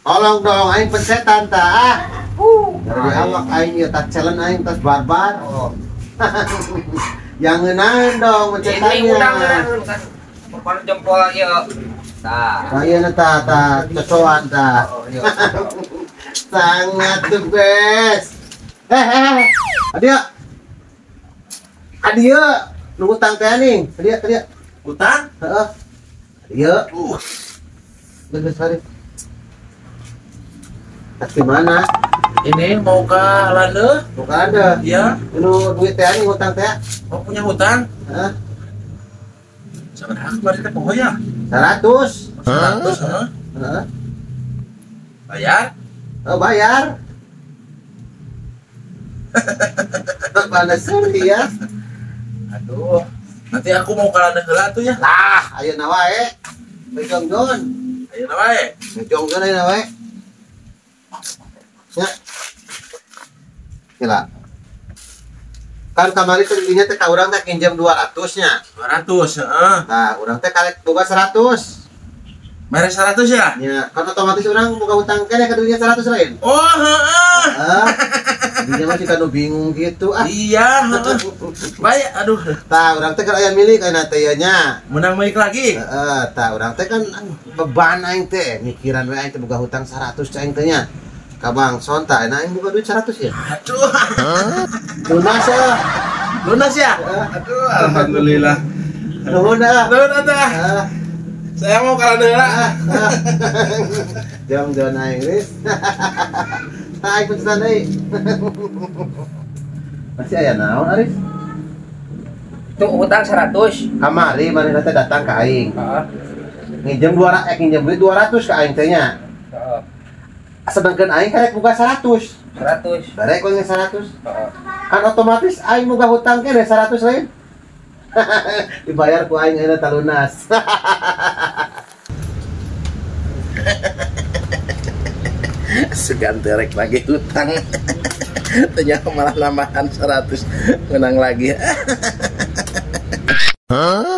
Tolong dong aing pencetan ta ah. Dari awak aing ieu tas challenge aing tas barbar. Oh. Yang ngeunaheun dong pencetannya. Ini udang ngeunaheun kan. Pokoknya jempol ieu. Tah. Tah ieu tah tah cocoan tah. Oh, iya. Sangat the best. Adia. Adia, nu utang teh ning. Adia, adia. Utang? Heeh. Adia. Geus hari. Taksi mana? Ini mau ke Lande? Mau ke Lande? Iya. Nu duit teh ning utang teh. Mau punya hutang? Heeh. Sabaraha kemarin teh poho ya? 100. 100, heeh. Heeh. Bayar? Oh, bayar. Mana seri ya? Aduh, nanti aku mau ke Lande heula tuh ya. Lah, ayeuna wae. Bejongjon. Ayeuna wae. Bejongjon ayeuna wae. Ya. Gila. Kan kamari teh dinya teh ka urang teh pinjam 200 nya. 200, heeh. Nah, urang teh karek boga 100. Mere 100 ya? Ya, kan otomatis orang buka hutang kene ka dunya 100 lain. Oh, heeh. Heeh. Dinya masih kanu bingung gitu ah. Iya, heeh. Baik, aduh. Tah, urang teh kan aya milik ayeuna teh ieu nya. Menang milik lagi. Heeh, tah urang teh kan beban aing teh, mikiran we aing teh boga hutang 100 aing teh nya. Ka Bang Son tah ayeuna aing boga duit 100 ya. Aduh. Lunas ya. Lunas ya? Aduh, alhamdulillah. Nuhun ah. Nuhun atuh. Saya mau kalah heula. Jam jalan aing geus. Tah aing pencetan deui. Masih aya naon Aris? Itu utang 100. Kamari manehna teh datang ka aing. Heeh. Nginjem 200 nginjem duit 200 ka aing teh nya. Heeh. Sedangkan aing karek boga 100. 100. Barek we 100. Heeh. Kan otomatis aing boga hutang keneh 100 lain. Dibayar ku aing ayeuna tah lunas. Segan terek lagi hutang. Ternyata malah nambahan 100, menang lagi. Huh?